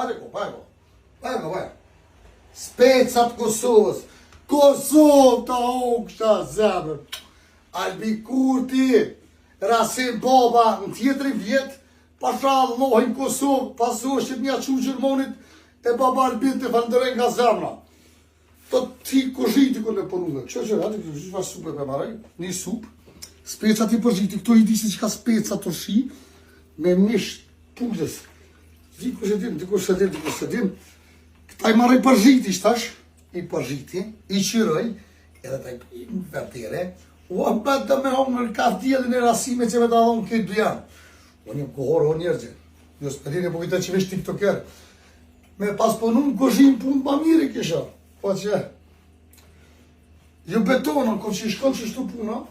Hajde ko, hajde ko. Hajde ko, hajde. Specat Kosovës. Kosovë ta hongësha zemër. Albin Kurti, Rasim Baba, në tjetrin vjet, pasha Allahin Kosovë, pasoshit një qu Gjermonit, e baba Albin të falënderoj nga zemra. Të ti kuzhiti kur me punuve. Kështu që, hajde, kështu që supe për maraj, një supë, specat i përziti, këtu i di se çka speca turshi, me mish pulës. Dikush e din, dikush e din, dikush e din. Këta i marrë i përziti, shtash, i përziti, i qyroj, edhe ta i vërtere, u a bëtë të me hongër kaftjellin e rasime që me ta dhonë këtë dy janë. Unë jam kohorë, o njerëzë, jo s'pëdini, po vite që vesh tiktoker, me pas punu në kuzhinë punë pa mirë kisha, po që, ju betona, kur që i shkon që shtu puna,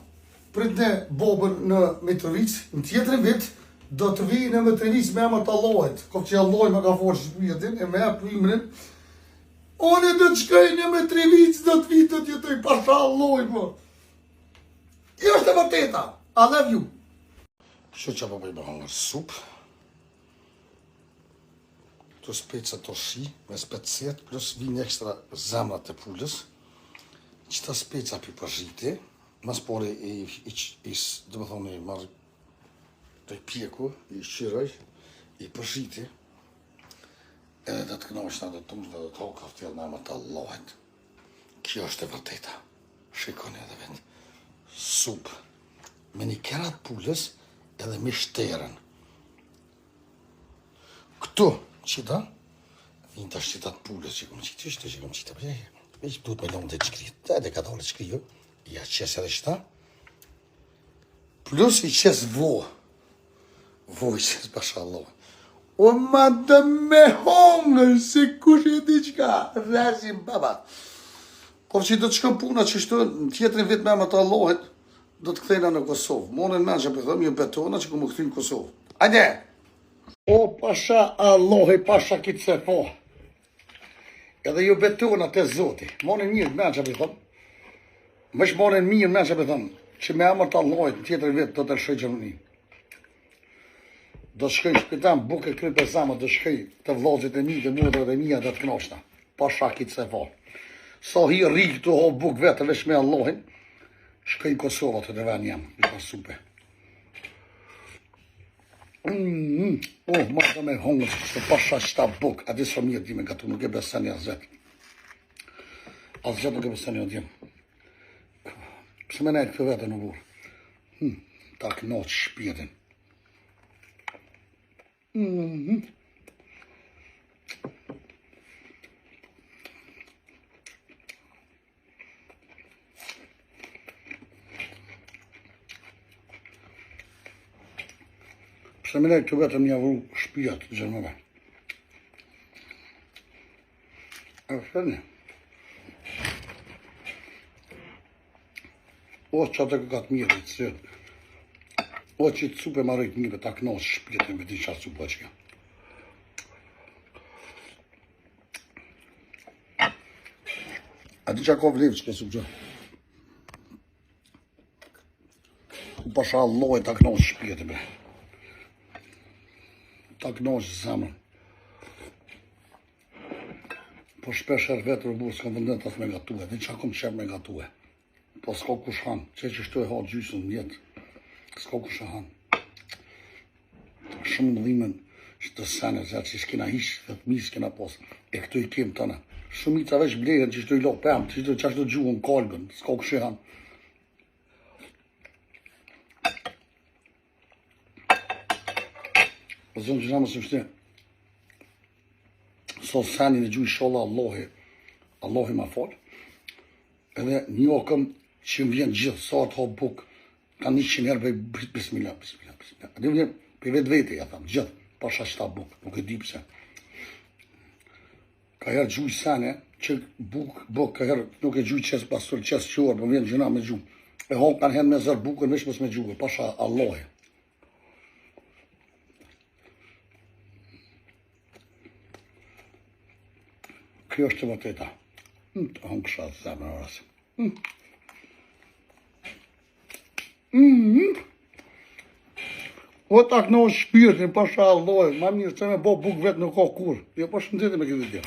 pritne bobën në Mitrovicë, në tjetrin vit, do të vi në Mitrovicë me emër të Allahit, ko që Allahi më ka forë që shpjetin, e me e ymrin, unë do të shkoj në Mitrovicë, do të vi të jetoj pasha Allahi, po. Kjo është e vërteta, I love you. Kështu që po bëj me hongër supë, Këto speca torshi me specet plus vinë ekstra zemrat e pulës. Qëta speca pi përziti, mas pari i, i, i, do më thonë, i marrë të pjeku, i qyroj, i përziti, edhe do të kënaqna, do të mund, do të ha kaftjell në emër të Allahit. Kjo është e vërteta. Shikoni edhe vetë. Supë me një kerat pulës edhe me shterën. Këtu, qita, vinë të qita të pulës që kom qitë, qita që kom qitë, për veç duhet me lonë të qkri, të edhe ka dole qkri, jo, ja qes edhe qita, plus i qes vo, vo i qes pasha Allah. O ma të me hongër, si kush e di qka, Rasim baba. Po që do të shkon puna që shtu në tjetrin vit me emër të Allahit, do të kthehna në Kosovë. Monën men që po them, ju betona që ku më kthy në Kosovë. Ajde! O pasha Allahi, pasha kitë se po. Edhe ju betona te Zoti. Monën mirë men që po them. Më shmonën mirë men që po them, që me emër të Allahit në tjetrin vit do të lëshoj Gjermaninë. Do të shkoj në shtëpi tam, bukë e kryp e zemër, do të shkoj te vllazët e mi, te motrat e mia, do të kënaqna. Pasha kitë se po. Sa hi rri këtu ha bukë vetë veç me Allahin. Shkoj në Kosovë atë të vend jam, në pas supe. Mm, oh, ma të me hongër, se pasha qëta bukë, a di sa mirë di me gatu, nuk e besoni asgjë. Asgjë nuk e besoni o djem. Pse me nejtë këtë vetë në burë? Hmm, ta kënaq shpirtin. Mm -hmm. Pse me nejtë këtë vetëm një vru shpijat gjermëve. E shërni. O që atë ka të mirë, të sërë. O që të supe marrë të mirë, ta kënaq shpirtin, vetë që atë supë që A di që ka vlevë që ke supë që? U pasha Allahi ta kënaq shpirtin, bre. Ta kënaq zemrën. Po shpesh herë vetë rëbur, s'kam vëndet as me gatue, dhe qa kom qef me gatue. Po s'ka kush han, që që shtu e ha gjysën në jetë, s'ka kush e han. Shumë më dhimen që të sene, që që s'kena hiq, dhe të mi s'kena pos, e këtu i kem tëna. Shumica veç blehen që shtu i lo pemë, që shtu qashtu gjuhën, kalbën, s'ka kush e han. Po zonë që në më së Sot senin e gjuj inshallah Allahi, Allahi ma fal. Edhe një okëm që më vjen gjithë sa të ha buk, ka 100 herë bëj bismillah, bismillah, bismillah. A di vjen për vetë vete, ja tham, gjithë, pasha qëta buk, nuk e di pse. Ka herë gjuj sene, që buk, buk, ka herë nuk e gjuj qes pasur, qes qorë, po vjen gjuna me gju. E ha kanë herë me zër bukën, veç mos me gjuë, pasha Allahi. Kjo është e vërteta. Mm, të hëngësha zemrën orës. Mm. Mm. O ta kënaqsh shpirtin, pasha Allahun, ma mirë se me bo bukë vetë nuk ka kurrë. Jo, po shëndeti me këtë video.